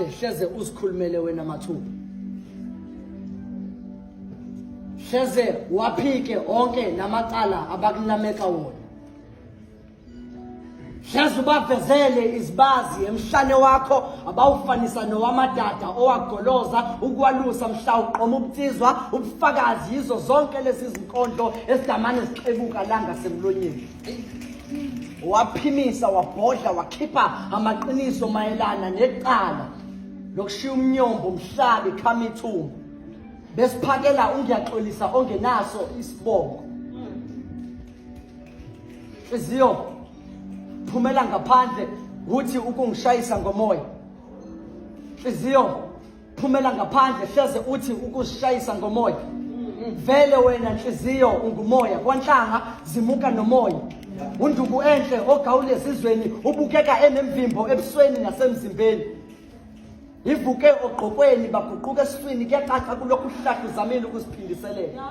ngaphandle hleze uzikhulumele wena mathupha. Hleze waphike onke lamacala abakunameka wona. Hleze ubavezele izibazi emhlane wakho abawufanisa nowamadada owagoloza ukwalusa mhla uqoma ubunsizwa ubufakazi yizo zonke lezi zinkondlo ezidamane zixebuka langa semlonyeni. Waphimisa wabhodla wakhipha amaqiniso mayelana necala lokushiya umnyombo mhlabi khama ithumba. Besiphakela ungiyaxolisa ongenaso isibongo. Nhliziyo phumela ngaphandle uthi ukungishayisa ngomoya. Nhliziyo phumela ngaphandle hleze uthi ukusishayisa ngomoya. Vele wena nhliziyo ungumoya kwanhlanga zimuka nomoya. Unduku enhle ogawule ezizweni ubukeka enemvimbo ebusweni nasemzimbeni. Ivuke ogqokweni baguquka esiswini kuyacaca kulokhu uhlahla uzamile ukuziphindiselela.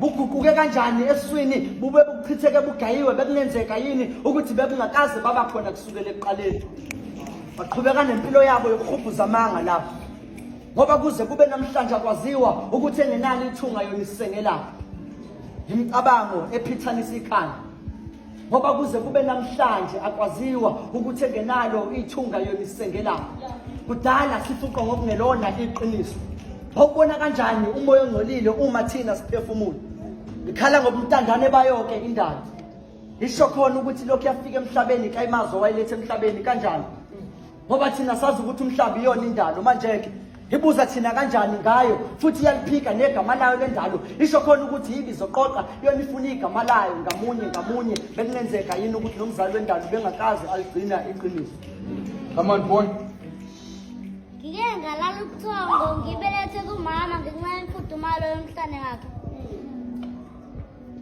Buguquke kanjani esiswini bube buchitheke bugayiwe bekungenzeka yini ukuthi bebungakaze baba khona kusukela ekuqaleni. Baqhubeka nempilo yabo yokuhubhuza amanga lapho. Ngoba kuze kube namhlanje akwaziwa ukuthi engenalo ithunga yona isengelaphi. Imicabango ephithanisa ikhanda. Ngoba kuze kube namhlanje akwaziwa ukuthi engenalo ithunga yona isengelaphi. Kudala sifuqwa ngokungelona iqiniso. Wawubona kanjani umoya ongcolile uma thina siphefumula? Ikhala ngobuntandane bayo-ke indalo. Isho khona ukuthi lokhu yafika emhlabeni kayimazi owayiletha emhlabeni kanjani? Ngoba thina sazi ukuthi umhlaba iyona indalo manje-ke ibuza thina kanjani ngayo futhi iyaliphika negama layo lendalo isho khona ukuthi yibi izoqoqa yona ifuna igama layo ngamunye ngamunye bekungenzeka yini ukuthi nomzali wendalo bengakaze aligcina iqiniso. Come on boy. Ngike ngalala ubuthongo ngibelethe kumama ngenxa yemfudumalo yomhlane wakhe.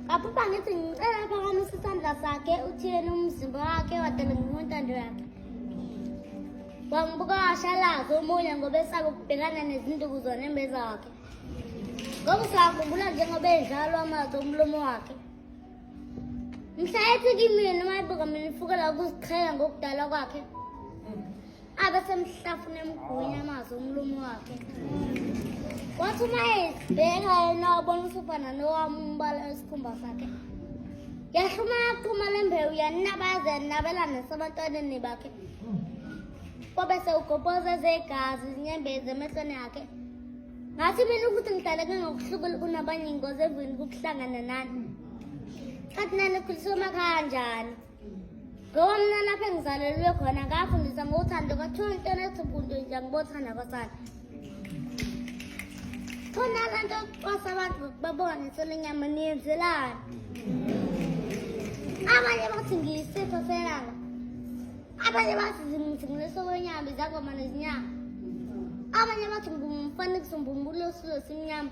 Ngaphupha ngithi ngicela aphakamise isandla sakhe uthiyeni umzimba wakhe wadala ngimuntando yakhe. Wangibuka washalaza omunye ngoba esaba ukubhekana nezinduku zonembeza wakhe. Ngoba usakhumbula njengoba edlala amazwi omlomo wakhe. Mhla ethi kimi noma ebuka mina ifukela ukuziqhela ngokudala kwakhe. Abe semhlafuna emgwinya amazwi omlomo wakhe. Wathi uma ezibheka yena wabona usufana nowami umbala wesikhumba sakhe. Yahluma yaqhuma le mbewu yanabaza yanabela nasebantwaneni bakhe. Kwabe sewugobhoza ezegazi izinyembezi emehlweni akhe. Ngathi mina ukuthi ngidaleke ngokuhlukile kunabanye ingozi evini kukuhlangana nani. Kanti nani khuliswe emakhaya kanjani? Ngoba mina lapho engizalelwe khona ngafundisa ngothando kwathiwa into enethi ubuntu nje ngibothanda kwasana. Khona le nto yokucwasa abantu babone selenyama niyenzelani? Abanye bathi ngiyisitha selanga. Abanye bathi zingithingilisa kwenyama izangoma nezinyanga. Abanye bathi ngumfanekiso mbumbulu wesizwe simnyama.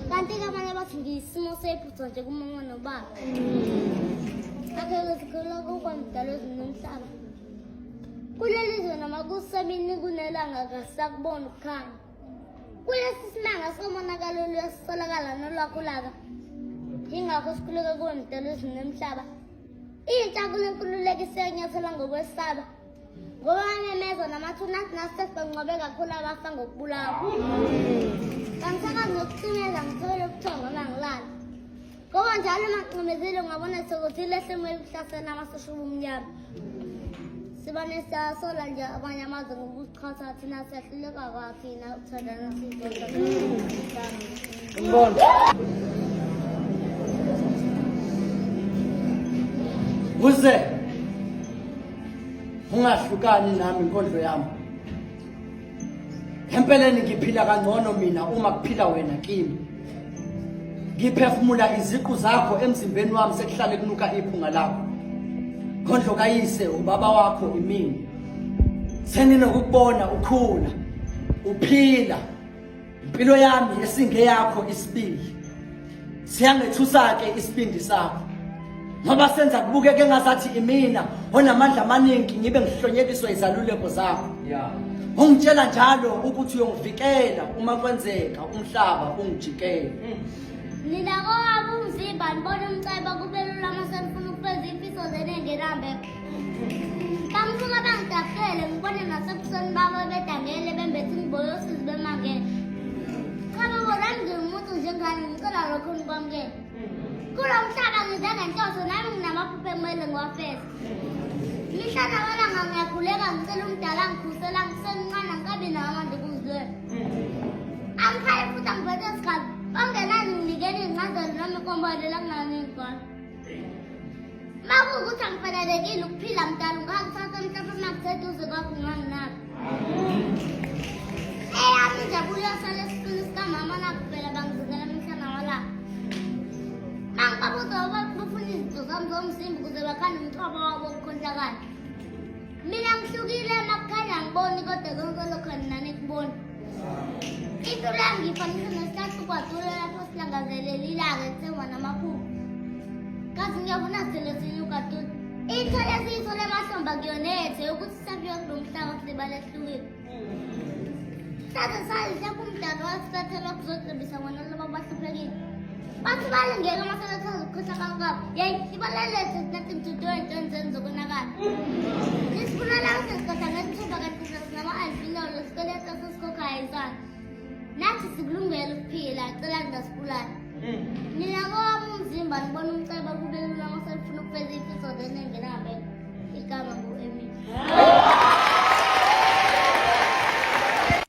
Kanti-ke abanye bathi ngiyisimo sephutha nje kumama nobaba. Akhe-ke sikhulula kukwamdala wezulu nomhlaba. Kuleli zwe noma kusemini kunelanga kasakubona ukukhanya. Kulesi simanga somonakalo luyasisolakala nolwakho ulaka. Yingakho sikhuleke kuwe mdala wezulu nomhlaba. Intsha kule nkululeko isenyathela ngokwesaba. Ngoba bamemeza namathuna athi nasi sesibangcwabe kakhulu abafa ngokubulawa. Kangisakwazi nokucimeza ngithole ubuthongo uma ngilala. Ngoba njalo uma ngicimezile ungabona sekuthile esimweni kuhlasela amasosha obumnyama. Sibane siyasola nje abanye amazwe ngokusiqhatha thina siyahluleka kwathina ukuthandana sizodwa. Umbono. Uze ungahlukani nami inkondlo yami. Empeleni ngiphila kangcono mina uma kuphila wena kimi. Ngiphefumula iziqu zakho emzimbeni wami sekuhlale kunuka iphunga lakho. Khondlo kayise ubaba wakho imina. Senginokukubona ukhula uphila impilo yami esingeyakho isibili siyangethusa-ke isibindi sakho ngoba senza kubukeke engazathi imina onamandla amaningi ngibe ngihlonyekiswa izaluleko zakho ungitshela njalo ukuthi uyongivikela uma kwenzeka umhlaba ungijikele. Nina kowabo umzimba nibona umcebo kube lula uma senifuna ukufeza iy'fiso zenu engenambeko. Bangisuka bangidabukele ngibone nasebusweni babo. ngikwamukele. Kulo mhlaba ngize ngenhloso nami nginamaphupho ekumele ngiwafeze. Mihla namalanga ngiyakhuleka ngicela umdala angikhusela ngisemncane angikabi nawo amandla okuzilwela. Angikhali futhi angiphethe sikhali. Okungenani nginikeni iy'ncazelo noma inkombandlela kunganingi khona. Uma kuwukuthi angifanelekile ukuphila mdala ungangithatha mhlawumbe uma kuseduze kwakho unganginaka. Eyami injabulo yosala esiswini sikamama nakuphela bangizukela mihla namalanga. Mangibabuza bafuna izinto zami zomzimba ukuze bakhande umthwabo wabo wokukhonhlakala. Mina ngihlukile makukhanya angiboni kodwa konke lokho nani kubona. Impilo yami ngiyifanisa nesihlahla ugwadule lapho silangazelela ilanga ekuthengwa namaphupho. Kazi ngiyavuna sithelo sinye ugwadule. Ithole esiyithole emahlombe akuyona ethe yokuthi safika kulo mhlaba silibala ehlukile. Saze sadla umdlalo wasithathela kuzocebisa ngona laba abahluphekile. Bathi balingeka uma sebethaza ukukhohlakala kwabo. Yeyi, ibalele nothing to do ey'ntweni zenu zokonakala. Nisibulala sesikhotha ngesithupha kanti sinama-albino lesikweletu esisikhokhayo isana. Nathi sikulungele ukuphila, cela ningasibulali. Nina kowami umzimba nibona umcebo kube lula uma selifuna ukufeza iy'fiso zenu engenambeko. Igama ngu-Emily.